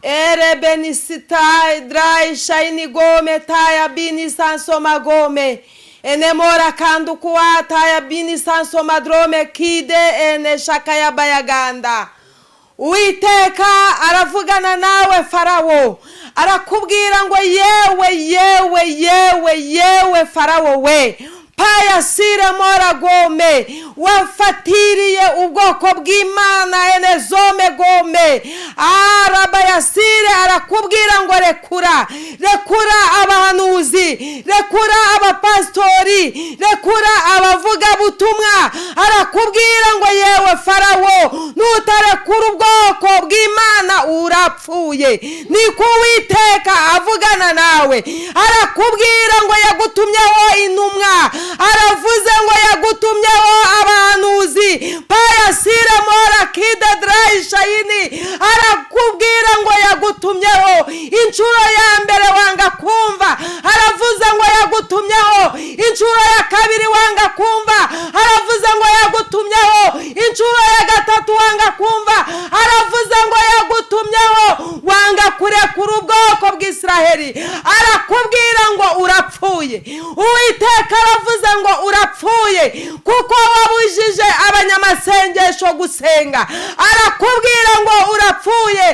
Erebenisitai drai shaini gome taya bini sansoma gome enemora kandukuwa taya bini sansoma drome kide ene shakaya bayaganda. Uwiteka aravugana nawe Farawo, arakubwira ngo yewe yewe yewe yewe Farawo we, payasire mora gome, wafatiriye ubwoko bw'Imana enezome gome. Arabayasire arakubwira ngo rekura, rekura abahanuzi, rekura abapasitori, rekura abavugabutumwa. Arakubwira ngo yewe Farawo, nutarekura ubwoko bw'Imana urapfuye. Niko Uwiteka avugana nawe. Arakubwira ngo yagutumyeho intumwa, aravuze ngo yagutumyeho abahanuzi payasire mora kide drayi shayini. Arakubwira ngo yagutumyeho inshuro ya mbere wanga kumva, aravuze ngo yagutumyeho inshuro ya kabiri wanga kumva, aravuze ngo yagutumyeho inshuro ya gatatu wanga kumva, aravuze ngo yagutumyeho wanga kurekura ubwoko bw'Isiraheli. Arakubwira ngo urapfuye. Uwiteka aravuze ngo urapfuye kuko wabujije abanyamasengesho gusenga. Arakubwira ngo urapfuye.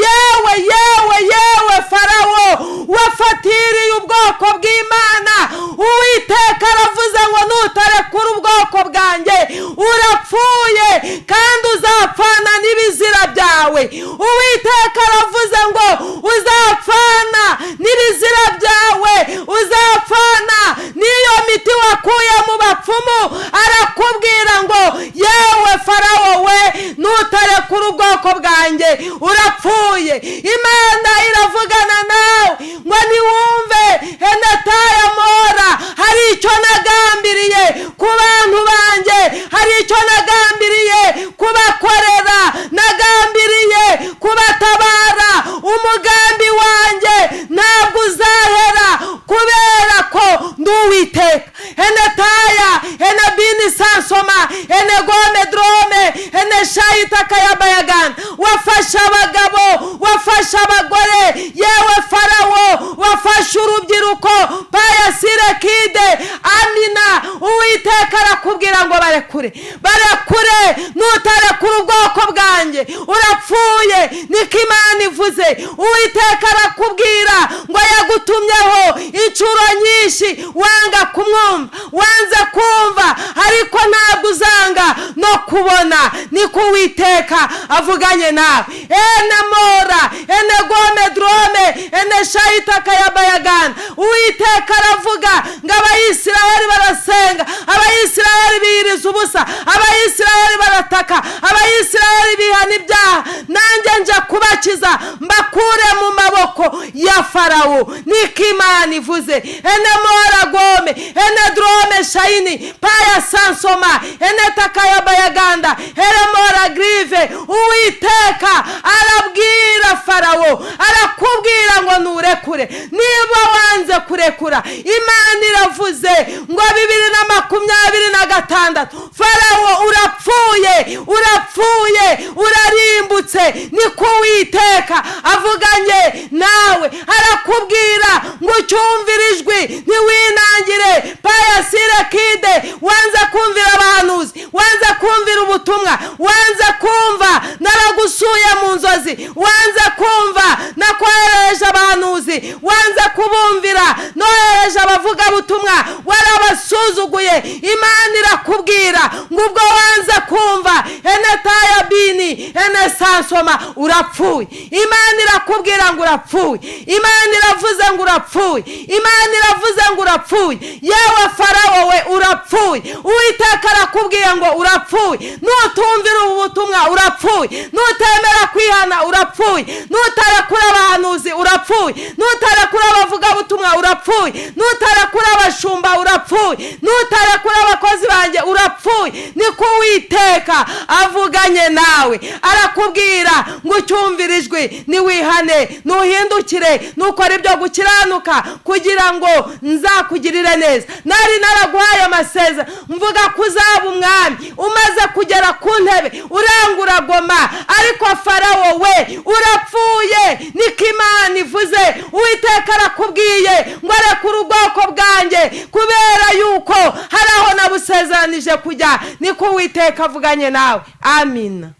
Yewe yewe yewe Farawo, wafatiriye ubwoko bw'Imana. Uwiteka aravuze ngo nutarekura ubwoko bwanjye urapfuye, kandi uzapfana n'ibizira byawe. Uwiteka aravuze ngo uzapfana n'ibizira byawe, uzapfana n'iyo miti wakuye mu bapfumu. Arakubwira ngo yewe Farawo we, nutarekura ubwoko bwanjye urapfuye. Imana iravugana nawe ngo niwumve enetaya mora, hari icyo nagambiriye ku bantu banjye, hari icyo nagambiriye kubakorera, nagambiriye kubatabara. Umugambi wanjye ntabwo uzahera kubera ko ndi Uwiteka. Enetaya enebini sansoma enegome drome eneshayitaka yabayagana. Wafashe abagabo, wafashe abagore, yewe Farawo, wafashe urubyiruko payasire kide amina. Uwiteka arakubwira ngo barekure, barekure, nutarekura ubwoko bwanjye urapfuye. Niko Imana ivuze. Uwiteka arakubwira ngo yagutumyeho inshuro nyinshi wanga kumwumva, wanze kumva, ariko ntabwo uzanga no kubona. Niko Uwiteka avuganye nawe. Enemora enegome drome eneshayitaka yabayagana. Uwiteka aravuga ngo Abayisiraheli barasenga, Abayisiraheli biyiriza ubusa, Abayisiraheli barataka, Abayisiraheli bihana ibyaha, nanjye nja kubakiza mbakure mu maboko ya Farawo. Niko Imana ivuze. Enemora gome enedrome shayini paya sansoma enetaka yabayaganda eremora grive. Uwiteka arabwira Farawo, arakubwira ngo nurekure. Niba wanze kurekura, Imana iravuze ngo 2026 Farawo urapfuye, urapfuye, urarimbutse. Niko Uwiteka avuganye nawe. Arakubwira ngo ucyumvire ijwi ntiwinangire payasire kide. Wanze kumvira abahanuzi, wanze kumvira ubutumwa, wanze kumva naragusuye mu nzozi, wanze kumva nakohereje abahanuzi, wanze kubumvira nohereje abavugabutumwa, warabasuzuguye. Imana irakubwira ngo ubwo wanze kumva enetaya bini enesansoma urapfuye. Imana irakubwira ngo urapfuye. Imana iravuze ngo urapfuye. Imana iravuze ngo urapfuye. Yewe Farawo we, urapfuye. Uwiteka arakubwiye ngo urapfuye. Nutumvira ubu butumwa urapfuye, nutemera kwihana urapfuye, nutarekura abahanuzi urapfuye, nutarekura abavugabutumwa urapfuye, nutarekura abashumba urapfuye, nutarekura abakozi banjye urapfuye. Niko Uwiteka avuganye nawe. Arakubwira ngo ucyumvire ijwi niwihane, nuhindukire, nukora ibyo gukiranuka kugira ngo nzakugirire neza. Nari naraguhaye amasezerano mvuga ko uzaba umwami, umaze kugera ku ntebe urangura goma, ariko Farawo we urapfuye. Urapfuye, niko Imana ivuze. Uwiteka arakubwiye ngo arekure ubwoko bwanjye, kubera yuko hari aho nabusezeranije kujya. Niko Uwiteka avuganye nawe. Amina.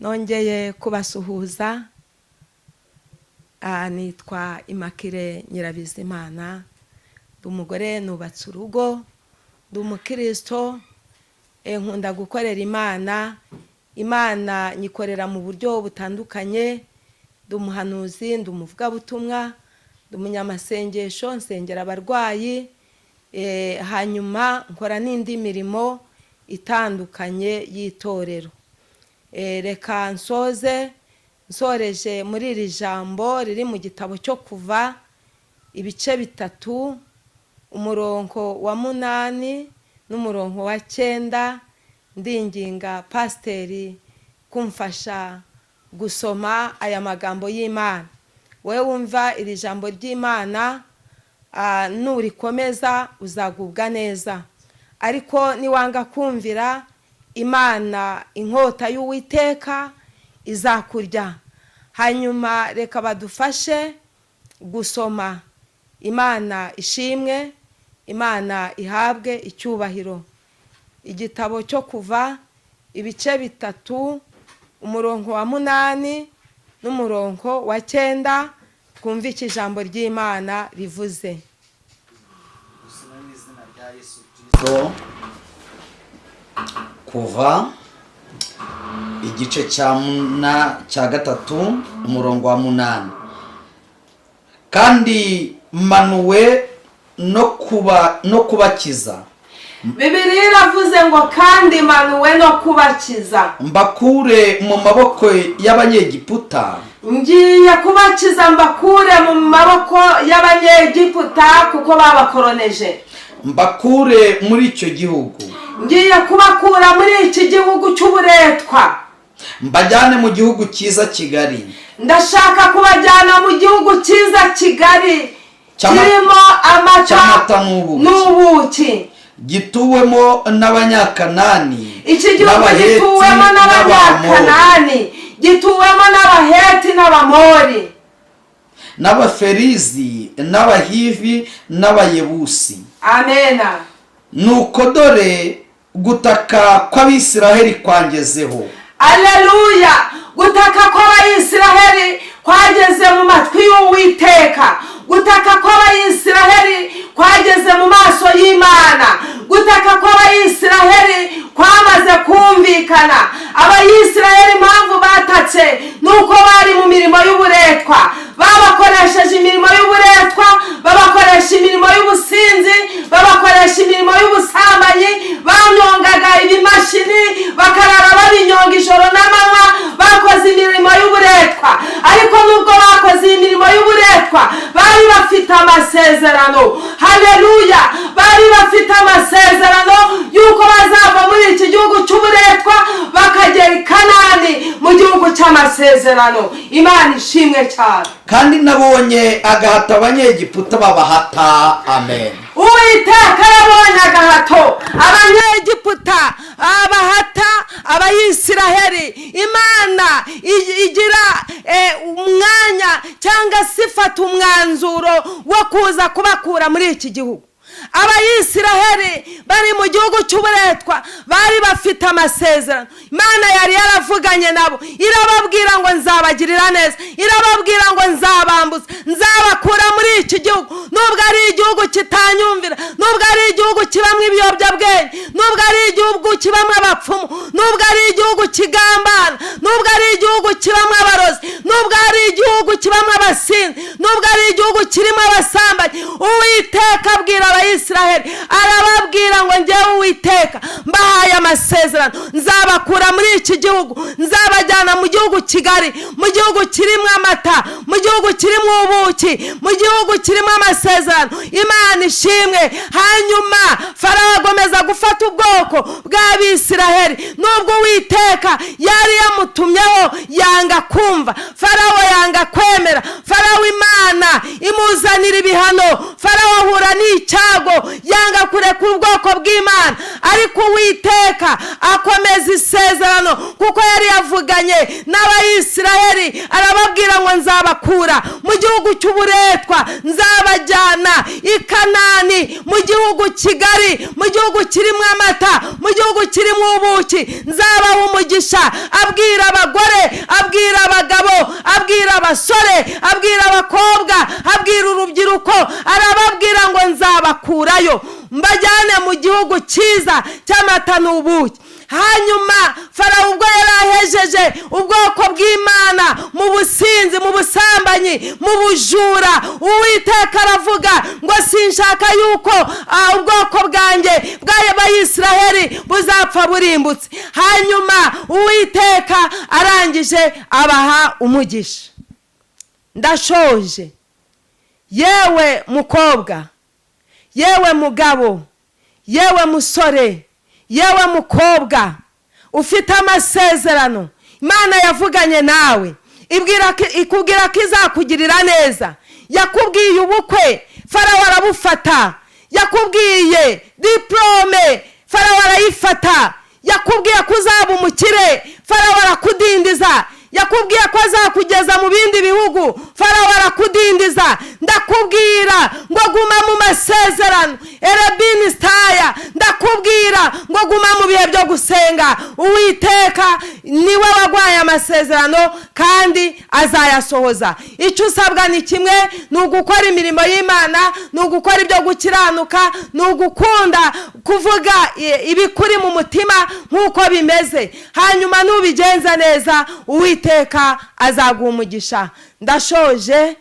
Nongeye kubasuhuza. Nitwa Imakire Nyirabizimana, ndi umugore, nubatse urugo, ndi umukristo, nkunda gukorera Imana. Imana nyikorera mu buryo butandukanye. Ndi umuhanuzi, ndi umuvugabutumwa, ndi umunyamasengesho, nsengera abarwayi, hanyuma nkora n'indi mirimo itandukanye y'itorero. Reka nsoze nsoreje muri iri jambo riri mu gitabo cyo Kuva, ibice 3, umurongo wa 8 n'umurongo wa 9. Ndinginga pasiteri kumfasha gusoma aya magambo y'Imana. Wowe wumva iri jambo ry'Imana, nurikomeza uzagubwa neza, ariko niwanga kumvira Imana, inkota y'Uwiteka izakurya. Hanyuma reka badufashe gusoma. Imana ishimwe, Imana ihabwe icyubahiro. Igitabo cyo Kuva, ibice 3, umurongo wa 8 n'umurongo wa 9, twumve icyo ijambo ry'Imana rivuze. Dusome mu izina rya Yesu Kristo. Kuva igice cya 3, umurongo wa 8: "Kandi manuwe no kubakiza." Bibiliya iravuze ngo: "Kandi manuwe no kubakiza." "Mbakure mu maboko y'Abanyegiputa." Ngiye kubakiza mbakure mu maboko y'Abanyegiputa, kuko babakoroneje. "Mbakure muri icyo gihugu." Ngiye kubakura muri iki gihugu cy'uburetwa. "Mbajyane mu gihugu cyiza kigari." Ndashaka kubajyana mu gihugu cyiza kigari, kirimo amata cy'amata n'ubuki. N'ubuki. "Gituwemo n'Abanyakanani, Iki gihugu n'Abaheti, gituwemo n'Abamori, n'Abanyakanani, gituwemo n'Abaheti n'Abamori, n'Abaferizi, n'Abahivi, n'Abayebusi." Amena. "Nuko dore gutaka kw'Abisiraheli kwangezeho." Aleluya! Gutaka kw'Abayisiraheli kwageze mu matwi y'Uwiteka. Gutaka kw'Abayisiraheli kwageze mu maso y'Imana. Gutaka kw'Abayisiraheli kwamaze kumvikana. Abayisiraheli impamvu batatse ni uko bari mu mirimo y'uburetwa. Babakoresheje imirimo y'uburetwa, babakoresha imirimo y'ubusinzi, babakoresha imirimo y'ubusambanyi. Banyongaga ibimashini, bakarara babinyonga ijoro n'amanywa. Bakoze imirimo y'uburetwa, ariko nubwo bakoze iyi mirimo y'uburetwa, bari bafite amasezerano. Haleluya! Bari bafite amasezerano y'uko bazava muri iki gihugu cy'uburetwa bakagera i Kanani, mu gihugu cy'amasezerano. Imana ishimwe cyane. "Kandi nabonye agahato Abanyegiputa babahata." Amen. Uwiteka yabonye agahato Abanyegiputa abahata Abayisiraheli. Imana igira umwanya cyangwa se ifata umwanzuro wo kuza kubakura muri iki gihugu. Abayisiraheli bari mu gihugu cy'uburetwa, bari bafite amasezerano. Imana yari yaravuganye nabo, irababwira ngo nzabagirira neza, irababwira ngo nzabambuza, nzabakura muri iki gihugu, nubwo ari igihugu kitanyumvira, nubwo ari igihugu kibamo ibiyobyabwenge, nubwo ari igihugu kibamo abapfumu, nubwo ari igihugu kigambana, nubwo ari igihugu kibamo abarozi, nubwo ari igihugu kibamo abasinzi, nubwo ari igihugu kirimo abasambanyi. Uwiteka abwira Abayisiraheli, arababwira ngo: "Ngewe Uwiteka mbahaye amasezerano, nzabakura muri iki gihugu, nzabajyana mu gihugu kigari, mu gihugu kirimo amata, mu gihugu kirimo ubuki, mu gihugu kirimo amasezerano." Imana ishimwe. Hanyuma Farawo agomeza gufata ubwoko bw'Abisiraheli, nubwo Uwiteka yari yamutumyeho, yanga kumva. Farawo yanga kwemera. Farawo Imana imuzanira ibihano. Farawo ahura n'icyago, yanga kurekura ubwoko bw'Imana. Ariko Uwiteka akomeza isezerano, kuko yari yavuganye n'Abayisiraheli arababwira ngo nzabakura mu gihugu cy'uburetwa, nzabajyana i Kanani, mu gihugu kigari, mu gihugu kirimo amata, mu gihugu kirimo ubuki, nzabaha umugisha. Abwira abagore, abwira abagabo, abwira abasore, abwira abakobwa, abwira urubyiruko, arababwira ngo nzabakurayo mbajyane mu gihugu cyiza cy'amata n'ubuki. Hanyuma Farawo ubwo yari ahejeje ubwoko bw'Imana mu businzi, mu busambanyi, mu bujura, Uwiteka aravuga ngo sinshaka yuko ubwoko bwanjye bw'Abayisiraheli buzapfa burimbutse. Hanyuma Uwiteka arangije abaha umugisha. Ndashoje. Yewe mukobwa, yewe mugabo, yewe musore, yewe mukobwa ufite amasezerano Imana yavuganye nawe, ikubwira ko izakugirira neza. Yakubwiye ubukwe, Farawo arabufata. Yakubwiye diporome, Farawo arayifata. Yakubwiye ko uzaba umukire, Farawo arakudindiza. Yakubwiye ko azakugeza mu bindi bihugu, Farawo arakudindiza. Ndakubwira ngo guma mu masezerano, erebini sitaya. Ndakubwira ngo guma mu bihe byo gusenga. Uwiteka niwe wagwaye amasezerano kandi azayasohoza. Icyo usabwa ni kimwe, ni ugukora imirimo y'Imana, ni ugukora ibyo gukiranuka, ni ugukunda kuvuga ibikuri mu mutima nk'uko bimeze. Hanyuma nubigenza neza, Uwiteka azaguha umugisha. Ndashoje.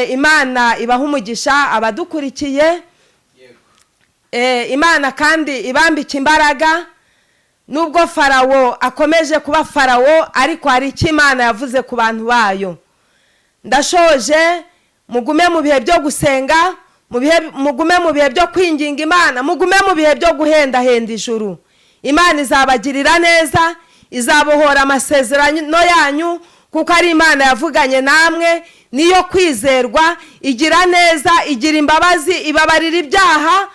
Imana ibaha umugisha abadukurikiye. Imana kandi ibambika imbaraga. Nubwo Farawo akomeje kuba Farawo, ariko hari icyo Imana yavuze ku bantu bayo. Ndashoje. Mugume mu bihe byo gusenga, mugume mu bihe byo kwinginga Imana, mugume mu bihe byo guhendahenda ijuru. Imana izabagirira neza, izabohora amasezerano yanyu, kuko ari Imana yavuganye namwe, niyo kwizerwa, igira neza, igira imbabazi, ibabarira ibyaha.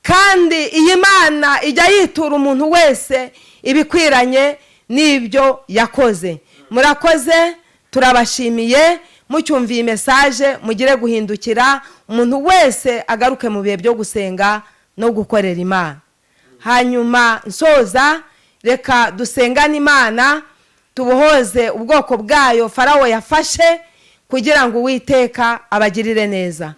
Kandi iyi Mana ijya yitura umuntu wese ibikwiranye n'ibyo yakoze. Murakoze, turabashimiye. Mucyumviye mesaje, mugire guhindukira, umuntu wese agaruke mu bihe byo gusenga no gukorera Imana. Hanyuma nsoza, reka dusengane Imana, tubohoze ubwoko bwayo Farawo yafashe, kugira ngo Uwiteka abagirire neza.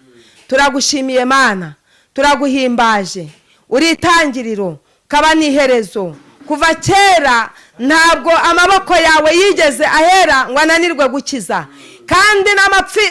Turagushimiye Mana, turaguhimbaje. Uri itangiriro kaba n'iherezo. Kuva kera ntabwo amaboko yawe yigeze ahera ngo ananirwe gukiza, kandi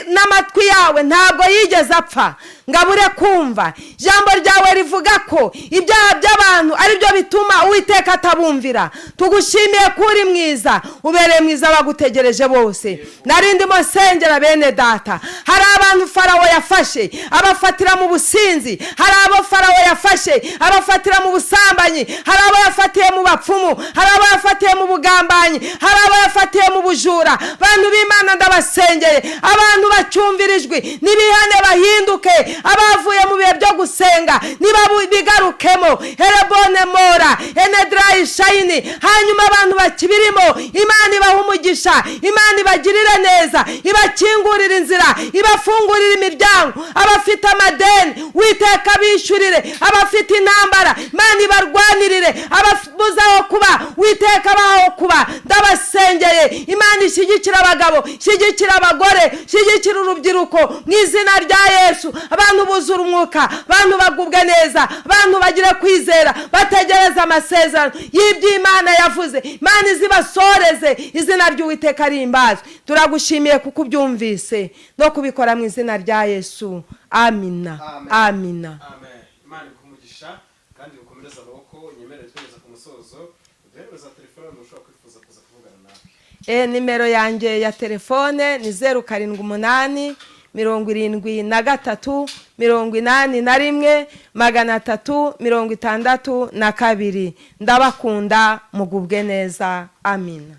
n'amatwi yawe ntabwo yigeze apfa ngo abure kumva. Ijambo ryawe rivuga ko ibyaha by'abantu aribyo bituma Uwiteka atabumvira. Tugushimiye ko uri mwiza, ubereye mwiza abagutegereje bose. Nari ndimo nsengera bene data. Hari abantu Farawo yafashe abafatira mu businzi, hari abo Farawo yafashe abafatira mu busambanyi, hari abo yafatiye mu bapfumu, hari abo yafatiye mu bugambanyi, hari abo yafatiye mu bujura. Bantu b'Imana, ndabasengeye, abantu bacyumvira ijwi nibihane bahinduke. Abavuye mu bihe byo gusenga niba bigarukemo, herebone mora enedirayi shayini. Hanyuma abantu bakibirimo, Imana ibaha umugisha, Imana ibagirire neza, ibakingurire inzira, ibafungurire imiryango. Abafite amadeni, Witeka bishyurire. Abafite intambara, Imana ibarwanirire. Ababuze aho kuba, Witeka abaho kuba. Ndabasengeye, Imana ishyigikira abagabo, ishyigikira abagore, ishyigikira urubyiruko mu izina rya Yesu. Abantu buzura umwuka, abantu bagubwe neza, abantu bagira kwizera, bategereza amasezerano y'iby'Imana yavuze. Imana izibasoreze, izina ry'Uwiteka rihimbazwe. Turagushimiye kuko ubyumvise no kubikora mu izina rya Yesu. Amina, amina. Amen. Imana iguhe umugisha kandi igukomereze amaboko. Nyemerere twigeza ku musozo, uduhereze telefone ushobora kwifuza kuza kuvugana nawe. Nimero yanjye ya telefone ni 078 73 81 362. Ndabakunda, mugubwe neza. Amina.